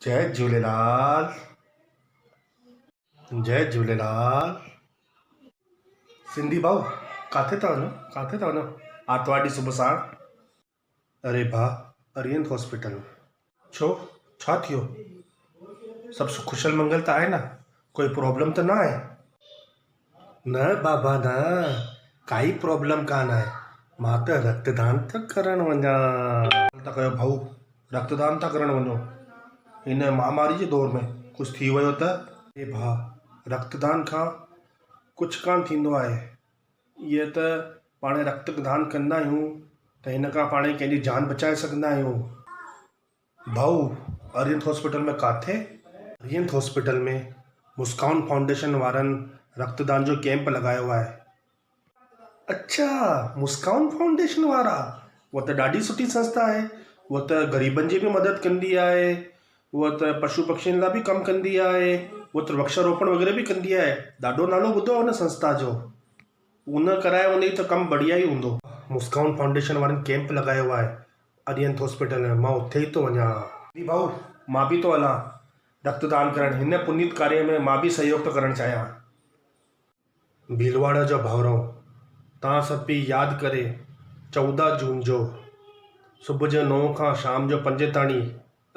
جئي جهوليلال جئي جهوليلال سنڌي ڀائو ڪاٿي ٿا وڃو ڪاٿي ٿا وڃو آتوار ڏينهن صبح ساڻ اري ڀا ارينت هاسپيٽل ڇو ڇا ٿيو سڀ کشل منگل ته آهي نه ڪوئي پرابلم ته نه آهي نه بابا نه ڪائي پرابلم ڪانه آهي مان ته رڪت دان ٿو ڪرڻ وڃان. ٿا ڪيو ڀائو رڪت دان ٿا ڪرڻ وڃو هن مهاماري جي دور ۾ ڪجهه ٿي ويو ته. اي ڀاء رڪت دان کان ڪجهه ڪانه ٿيندو آهي اهي ته پاڻ رڪت دان ڪندا آهيون ته هن کان پاڻ ڪنهن جي جان بچائي سگهندا آهيون. ڀائو ارينت هاسپيٽل ۾ ڪاٿي؟ ارينت هاسپيٽل ۾ مسڪان فائونڊيشن وارن رڪت دان جو ڪيمپ لڳايو آهي. اڇا مسڪان فائونڊيشن وارا اها ته ڏاڍي سٺي سنسٿا آهي اها ته غريبن جي به مدد ڪندي آهي اها ته پشو پکين لاء به ڪم ڪندي آهي اها ته ورڪشاروپڻ وغيره به ڪندي آهي ڏاڍو نالو ٻڌو آهي ان سنسٿا جو. ان ڪرايو هوندئي ته ڪم بڙيا ئي هوندو. مسڪان فائونڊيشن وارن ڪيمپ لڳايو آهي ارينت هاسپيٽل ۾ مان اتي ئي ٿو وڃان. ادي ڀائو مان به ٿو هلان رڪت دان ڪرڻ هن پنيت ڪاريه ۾ مان به سهيوگ ٿو ڪرڻ چاهيان. ڀيلواڙا جا ڀائرؤ توهان سڀ به ياد ڪري 14 جون جو صبح جو نو کان شام جو پنجين تاڻي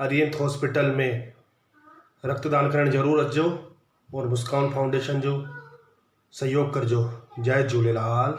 ارينت هاسپيٽل ۾ رڪت دان ڪرڻ ضرور اچجو اور مسڪان فائونڊيشن جو سهيوگ ڪرجو جئي جهوليلال.